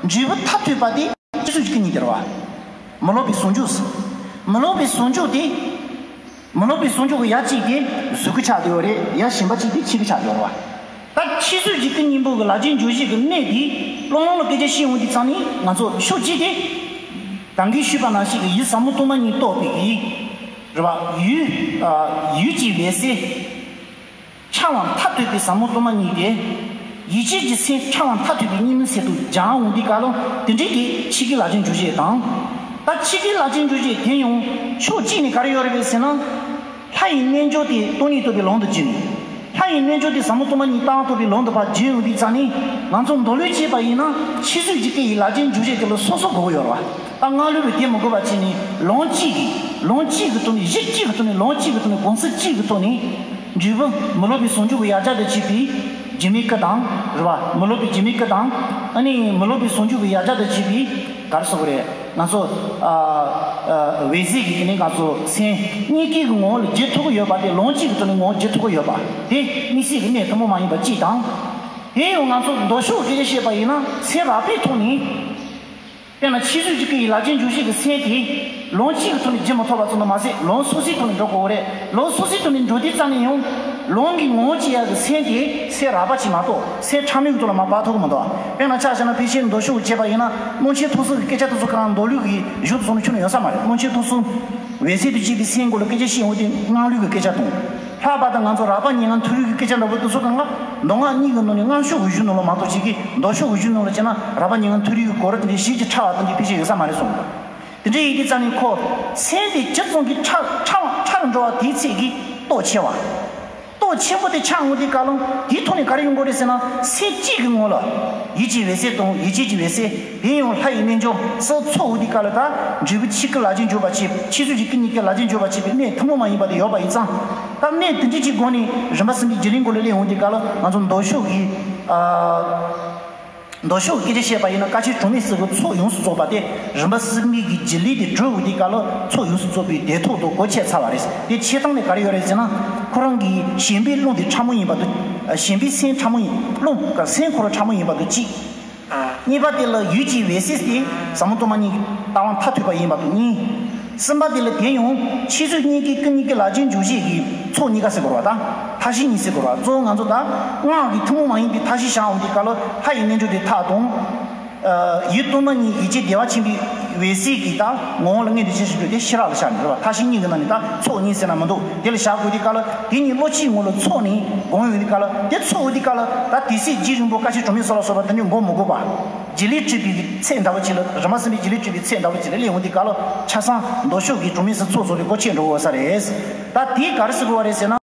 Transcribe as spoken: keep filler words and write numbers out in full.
འབྲས་བུ་མཐར་ཐུག་པ་དེ་ཕྱི་ཚུལ་གྱི་སྐུ་གཉིས་དེ་རེད་བ། མི་སློབ་པའི་ཟུང་འཇུག་ཟེར། མི་སློབ་པའི་ཟུང་འཇུག་དེ། མི་སློབ་པའི་ཟུང་འཇུག་གི་ཡ་གཅིག་དེ་གཟུགས་སྐུ་ཆགས་བསྡད་ཡོད་རེད། ཡ་གཞན་པ་གཅིག་དེ་ཕྱི་སྐུ་ཆགས་བསྡད་ཡོད་རེད་བ། ད་ཕྱི་ཚུལ་གྱི་སྐུ་གཉིས་པོ་གི་ལག་ལེན་འཇུག་བྱེད་ཀྱི་གནད་དེ་ཀློང་ལ་སྐད་ཆ་བཤད་འོང་དུས་ཙང་ནི་ང་ཚོ་ཕྱོགས་གཅིག་དེ། ད་གིན་ཞུས་པ་ནང་བཞིན་གྱི་ཡུལ་ཟབ་མོ་སྟོང་པ་ཉིད་རྟོགས་པའི་གི། རེད་བ། ཡུལ། ཡུལ་གྱི་འོད་གསལ། འཆར་བ་མཐར་ཐུག་པའི་ཟབ་མོ་སྟོང་པ་ཉིད་དེ། ཡིད་བྱེད་ཀྱི་སེམས་འཆར་བ་མཐར་ཐུག་པའི་གཉིས་མིན་ཟེར་དུ་སྦྱང་འོང་དུས་སྐབས་ལ་དེ་འདྲའི་གི་ཕྱི་སྐུའི་ལག་ལེན་འཇུག་བྱེད་དང་། ད་ཕྱི་སྐུའི་ལག་ལེན་འཇུག་བྱེད་དེ་ཡང་ཕྱོགས་གཅིག་ནས་ག་རེ་ཡོད་རེད་པས་ཟེར་ན། ལྷ་ཡི་རྣལ་འབྱོར་དེ་སྟོང་ཉིད་རྟོགས་པའི་ལམ་དུ་བརྒྱུད་ནས། ལྷ་ཡི་རྣལ་འབྱོར་དེ་ཟབ་མོ་སྟོང་པ་ཉིད་རྟོགས་པའི་ལམ་དུ་ཕར་བརྒྱུད་འོང་དུས་ཙང་ནི། ང་ཚོ་མདོ་ལུགས་བྱས་པ་ཡིན་ན་ཕྱི་ཚུལ་གྱི་སྐུ་ཡི་ལག་ལེན་འཇུག་བྱེད་དེ་ལ་སོ་སོ་དགོས་ཀྱི་ཡོད་རེད་བ། ད་སྔགས་ལུགས་པས་དེ་མི་དགོས་པ་བྱས་ནས་ལམ་གཅིག་གི། ལམ་གཅིག་གི་ཐོག་ནས། གཞི་གཅིག་གི་ཐོག་ནས། ལམ་གཅིག་གི་ཐོག་ནས། གོམས་གཤིས་གཅིག་གི་ཐོག་ནས། འབྲས་བུ་མི་སློབ་པའི་ཟུང་འཇུག་གི་ཡར་བྱ་དང་བཅས་པའི་འབྱིན་པའི་སྐུ་དང་། རེད་བ། མི་སློབ་པའི་འབྱིན་པའི་སྐུ་དང་། ཨ་ནི་མི་སློབ་པའི་ཟུང་འཇུག་གི་ཡར་བྱ་དང་བཅས་པའི་ག་རེ་ཟེར་དགོས་རེད། ང་ཚོ་ཨ་ཨ་འོད་གསལ་གྱི་དེ་ནས་ང་ཚོ་སེམས་གཉིས་ཀའི་ངོ་བོ་ལ་བརྒྱུད་ཐུབ་ཀྱི་ཡོད་པ་དེ། ལམ་གཅིག་གི་ཐོག་ནས་ངོ་བོ་བརྒྱུད་ཐུབ་ཀྱི་ཡོད་པ་དེ་དམིགས་བསལ་གྱི་གནད་ཐུན་མོང་མ་ཡིན་པ་གཅིག་དང་། དེ་ཡང་ང་ཚོ་མདོ་ཕྱོགས་སྐད་ཆ་བཤད་པ་ཡིན་ན་སེམས་རགས་པའི་ཐོག་ནས། དཔེར་ན་ཕྱི་ཚུལ་གྱི་སྐུ་ཡི་ལག་ལེན་འཇུག་བྱེད་ཀྱི་སེམས་དེ་ལམ་གཅིག་གི་ཐོག་ནས་བརྒྱུད་མི་ཐུབ་པ་ཙམ་དུ་མ་ཟད། ལམ་སོ་སོའི་ཐོག་ནས་འགྲོ་དགོས་རེད། ལམ་སོ་སོའི་ཐོག་ནས་འགྲོ་དུས་ཙམ་ནས་ཡང་ལམ་གྱི་ངོ་བོ་བྱེད་ཡག་གི་སེམས་དེ་སེམས་རགས་པ་ཅིག་མ་གཏོགས་སེམས་ཕྲ་མོའི་ཐོག་ལ་མར་སྦ་ཐུབ་ཀྱི་མི་འདུག་དཔེར་ན་ཆ་བཞག་ན་ཕལ་ཆེར་མདོ་ཕྱོགས་བྱས་པ་ཡིན་ན། རློམ་ཆེན་ཐུགས་གསོ་གི་སྐད་ཆ་དེ་ཚོ་གང་མདོ་ལུགས་ཀྱི་གཞུང་དུ་སོང་ནས་ཁྱོན་ནས་ཡོད་ས་མ་རེད། རློམ་ཆེན་ཐུགས་གསོ་འོད་གསལ་དུ་བྱེད་པའི་སེམས་སྐོར་ལ་སྐད་ཆ་བཤད་འོང་དུས་སྔགས་ལུགས་ཀྱི་སྐད་ཆ་དང་། ལྷག་པར་དུ་ང་ཚོ་རགས་པ་མྱ་ངན་མཐོ་རིས་ཀྱི་སྐད་ཆ་འདྲ་པོ་དེ་ཚོ་གང་ག་མདོ་སྔགས་གཉིས་ཀྱི་ནང་ནས་སྔགས་ཕྱོགས་ཀྱི་གཞུང་ནང་ལ་མ་གཏོགས། ཕྱི་གི་མདོ་ཕྱོགས་ཀྱི་གཞུང་ནང་ལ་བྱས་ན་རགས་པ་མྱ་ངན་མཐོ་རིས་ཀྱི་སྐོར་དེ་འདྲའི་ཞིབ་ཅིང་ཕྲ་བ་དེ་འདྲའི་ཕལ་ཆེར་ཡོད་ས་མ་རེད་གསུངས་འདུག་དེ་འདྲ་ཡིན་དུས་ཙང་ནས་ཁོ་སེམས་དེ་ཇི་ཙམ་གྱིས་ཕྲ་ཕྲ་ཕྲ་རུ་འགྲོ་བ་དེའི་ཚད་ཀྱིས་སྟོབས་ཆེ་བ། སྟོབས་ཆེན་པོ་དེ་ཆགས་འོང་དུས་སྐབས་ལ་དེའི་ཐོག་ནས་ག་རེ་ཡོང་གི་རེད་ཟེར་ན། སེམས་གཅིག་གི་ངོ་ལ་ཡིད་ཀྱི་འོད་གསལ་དང་ཡིད་བྱེད་ཀྱི་འོད་གསལ། དེ་ཡང་ལྷ་ཡི་རྣལ་འབྱོར་སོགས་ཚོགས་འོང་དུས་སྐབས་ལ། ད་འབྲས་བུ་ཕྱི་སྐུ་ལག་ལེན་འཇུག་པ་བྱེད། ཕྱི་ཚུལ་གྱི་སྐུ་གཉིས་ཀྱི་ལག་ལེན་འཇུག་པ་བྱེད་པའི་གནད་ཐུན་མོང་མ་ཡིན་པ་དེ་ཡོད་པ་ཡིན་ཙང་། ད་གནད་དེ་འདྲ་ཅིག་སྒོ་ནས་རིམ་པ་གསུམ་པའི་རྒྱུད་ལས་སྐོར་ལ་སླེབས་འོང་དུས་སྐབས་ལ། ང་ཚོ་མདོ་ཕྱོགས་ཀྱི་ཨ། མདོ་ཕྱོགས་ཀྱི་སྐད་ཆ་བཤད་པ་ཡིན་ན། བཀའ་ཆེན་གྲངས་མེད་གསུམ་གྱི་ཚོགས་ཡོངས་སུ་རྫོགས་པ་དེ། རིམ་པ་གསུམ་པའི་གི་རྒྱུད་ལས་དེ་གྲོལ་འོང་དུས་སྐབས་ལ་ཚོགས་ཡོངས་སུ་རྫོགས་པའི་དེ་ཐོག་ཏུ་གོ་ཆོད་ཚར་བ་རེད། དེ་ཆོད་སྟངས་ནི་ག་རེ་ཡོད་རེད་ཟེར་ན། ཁོ་རང་གི་ཞེན་པའི་རླུང་དེ་ཕྲ་མོ་ཡིན་པ་དང་། ཞེན་པའི་སེམས་ཕྲ་མོ་ཡིན། རླུང་ག་སེམས་ཁོ་རང་ཕྲ་མོ་ཡིན་པ་དང་གཅིག་གཉིས་པ་དེ་ལ་ཡུལ་གྱི་འོད་གསལ་དེ་ཟབ་མོ་སྟོང་པ་ཉིད་ཀྱི་ལྟ་བ་མཐར་ཐུག་པ་ཡིན་པ་དང་གཉིས། གསུམ་པ་དེ་ལ་དེ་ཡང་ཕྱི་ཚུལ་གཉིས་ཀའི་སྐུ་གཉིས་ཀྱི་ལག་ལེན་འཇུག་བྱེད་ཀྱི་ཚོགས་གཉིས་ཀ་ཟེར་དགོས་རེད་བ། དང་མཐའ་བཞི་གཉིས་ཟེར་དགོས་རེད་བ། གཙོ་བོ་ང་ཚོ་ད་སྔགས་ཀྱི་ཐུན་མོང་མ་ཡིན་པའི་མཐའ་བཞི་བཞག་འོང་དུས་སྐབས་ལ། ལྷ་ཡི་རྣལ་འབྱོར་དེ་མཐའ་དང་། ཡུལ་སྟོང་པ་ཉིད་ཡིད་ཀྱི་བདེ་བ་ཆེན་པོའི་འོད་གསལ་གྱི་ད་ངོ་བོ་ལ་མངོན་དུ་བྱེད་ཕྱིར་དེ་ཤེས་རབ་ལ་བཞག་ནས་རེད་བ། མཐའ་བཞི་གཉིས་ཀྱི་ནང་ནས་ད་ཚོགས་གཉིས་ཟེར་ན་མི་འདུག་དེ་ལ་བཞག་དགོས་དུས་སྐབས་ལ། དེ་གཉིས་བློ་གཅིག་ངང་ལ་ཚོགས་ནས་སྒོམ་ཡོང་དུས་སྐབས་ལ། དེ་ཚོགས་ཡོང་དུས་སྐབས་ལ་ད་དེ་སྲིད་རྗེ་རིན་པོ་བཀའ་ཆེན་གྲངས་མེད་གསུམ་ལ་སོགས་པ་དེ་འདྲ་སྒོམ་མི་དགོས་པ། རྒྱུད་ལས་སྤྲུལ་པའི་ཚད་འདྲ་བོ་ཅིག་ལ། རིམ་པ་གསུམ་པའི་རྒྱུད་ལས་སྤྲུལ་པའི་ཚད་འདྲ་བོ་ཅིག་ལ་སླེབས་ཡོང་དུས་སྐབས་ལ། ཆ་ཚང་མདོ་ཕྱོགས་ཀྱི་གྲངས་མེད་གསུམ་ཚོགས་རྫོགས་པའི་སྒོ་ཕྱེ་འགྲོ་དགོས་ས་རེད། ད་དེ་ག་རེ་ཟེར་དགོས་པ་རེད་ཟེར་ན།